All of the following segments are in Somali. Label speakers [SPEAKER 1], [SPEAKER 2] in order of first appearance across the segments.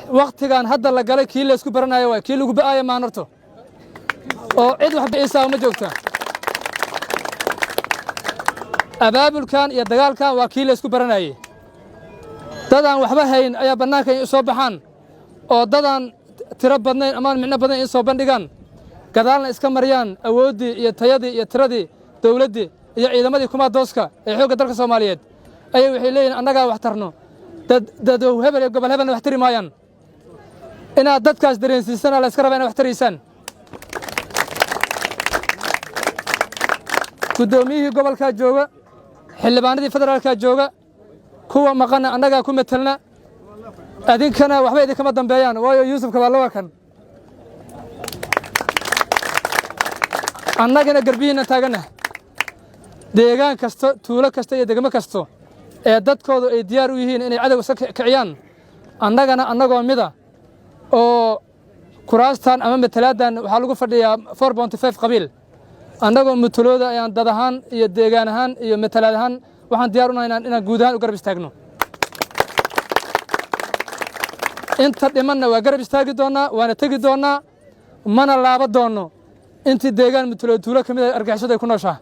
[SPEAKER 1] Wakhtigan hadda la galay kii laysku baranayo waay, kii lagu ba'aayo maan horto oo cid wax bi'isaa ma joogta. Abaabulkan iyo dagaalkan waa kii laysku baranayey. Dadaan waxba hayn ayaa bannaanka in soo baxaan oo dadaan tiro badnayn amaan micno badnayn in soo bandhigaan, gadaalna iska mariyaan awooddii iyo tayadii iyo tiradii dawladdii iyo ciidamadii kumaadooska ee xoogga dalka Soomaaliyeed. Ayay waxay leeyihin annagaa wax tarno, dadow hebel iyo gobol hebelna wax tiri maayaan. Inaad dadkaas dareensiisana la iska rabaa inaad wax taraysaan. Guddoomiyihii gobolkaa jooga, xildhibaanadii federaalkaa jooga, kuwa maqanna annagaa ku metelna, adinkana waxba idinkama dambeeyaan, waayo Yuusuf Kabaallo waa kan, annagana garbihiinna taaganah. Deegaan kasto, tuulo kasta iyo degmo kasto ee dadkoodu ay diyaar u yihiin inay cadow iska kiciyaan, annagana annagoo mida oo kuraastan ama matalaaddan waxaa lagu fadhiyaa 4.5 qabiil, annagoo mutulooda ayaan dad ahaan iyo deegaan ahaan iyo matalaad ahaan waxaan diyaar u nahay inaan guud ahaan u garab istaagno. Inta dhimanna waa garab istaagi doonnaa, waana tegi doonnaa, mana laaba doonno intii deegaan mutulood tuulo ka mid a argixisadu ay ku nooshaha,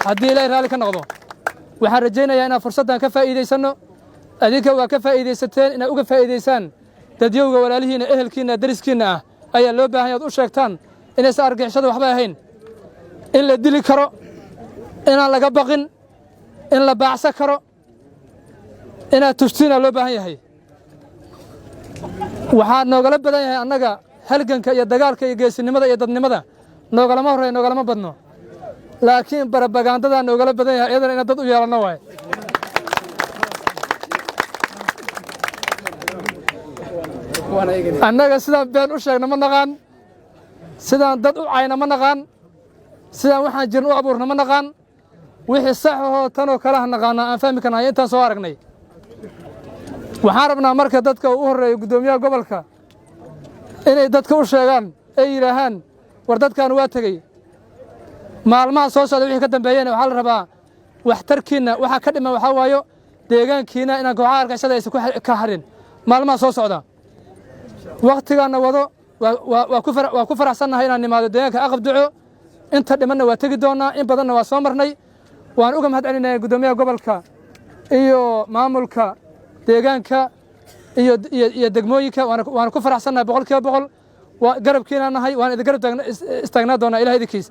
[SPEAKER 1] haddii Ilaahay raalli ka noqdo. Waxaan rajaynayaa inaan fursaddan ka faa'iidaysanno. Adinka waa ka faa'iidaysateen, inaad uga faa'iidaysaan dadyowga walaalihiinna, ehelkiinna, deriskiinna ah ayaa loo baahan yaad u sheegtaan inaysan argixisadu waxba ahayn, in la dili karo, inaan laga baqin, in la baacsan karo, inaad tustiinaa loo baahan yahay. Waxaa noogala badan yahay annaga halganka iyo dagaalka iyo geesinimada iyo dadnimada noogalama horreeya, noogalama badno, laakiin barabagaandadaa noogala badan yahay, iyadana inaan dad u yeelanno waay. Annaga sidaan been u sheegna ma naqaan, sidaan dad u cayna ma naqaan, sidaan waxaan jirin u abuurna ma naqaan. Wixii sax ahoo tanoo kalaha naqaanaa aan fahmi karnaa intaan soo aragnay. Waxaan rabnaa marka dadka u horreeya guddoomiyaha gobolka inay dadka u sheegaan, ay yidhaahaan war dadkan waa tegey, maalmaha soo socda wixii ka dambeeyena waxaa la rabaa waxtarkiinna waxaa ka dhiman waxaa waayo deegaankiinna inaan kooxaha argixisada aysan ka harin maalmaha soo socda. Wakhtigaanna wado waa ku faraxsannahay inaan nimaado deegaanka Aqabduco. Inta dhimanna waa tegi doonnaa, in badanna waa soo marnay. Waan uga mahad celinaya guddoomiyaha gobolka iyo maamulka deegaanka iyo degmooyinka. Waana ku faraxsannahay 100%. Waa garabkiinaa nahay, waan idin garab istaagnaa doonaa Ilaah idinkiis.